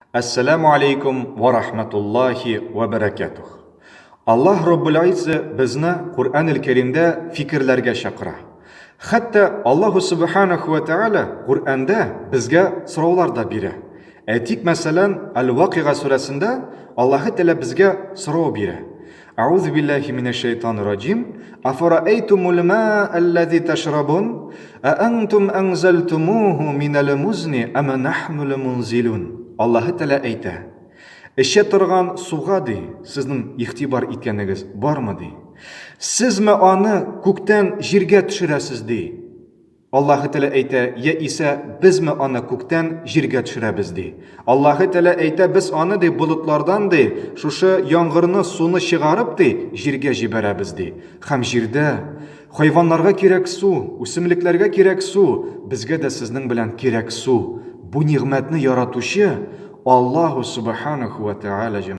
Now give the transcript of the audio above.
Әссәләмү алейкум ва рахматуллахи ва бәрәкәтүх. Аллаһ Раббул Иззе безне Коръән әл-Кәримдә фикерләргә чакыра. Хәтта Аллаһу Субханаху ва Тааля Коръәндә безгә сораулар да бирә. Әйтик, мәсәлән, Әл-Вакыйга сүрәсендә Аллаһы Тәгалә безгә сорау бирә. Әгъузу биллаһи минәш шәйтанир раҗим. Афараайтумул маа аллази ташрабун? Ә антум анзалтумуху минәл музни ам нахнуль мунзилун? Аллаһы Тәгалә әйтә: Эчә торган суга ди, сезнең игътибар иткәнегез бармы ди? Сезме аны күктән җиргә төшерәсез ди? Аллаһы Тәгалә әйтә, Я исә, безме аны күктән җиргә төшерәбез, ди. Аллаһы Тәгалә әйтә, без аны, ди, болытлардан, ди, шушы яңгырны, суны чыгарып, ди, җиргә җибәрәбез, ди. Һәм җирдә хайваннарга кирәк су, үсемлекләргә кирәк су, безгә дә сезнең белән кирәк су. Бу нигъмәтне яратучы Аллаһу Субханаху ва Тәгалә.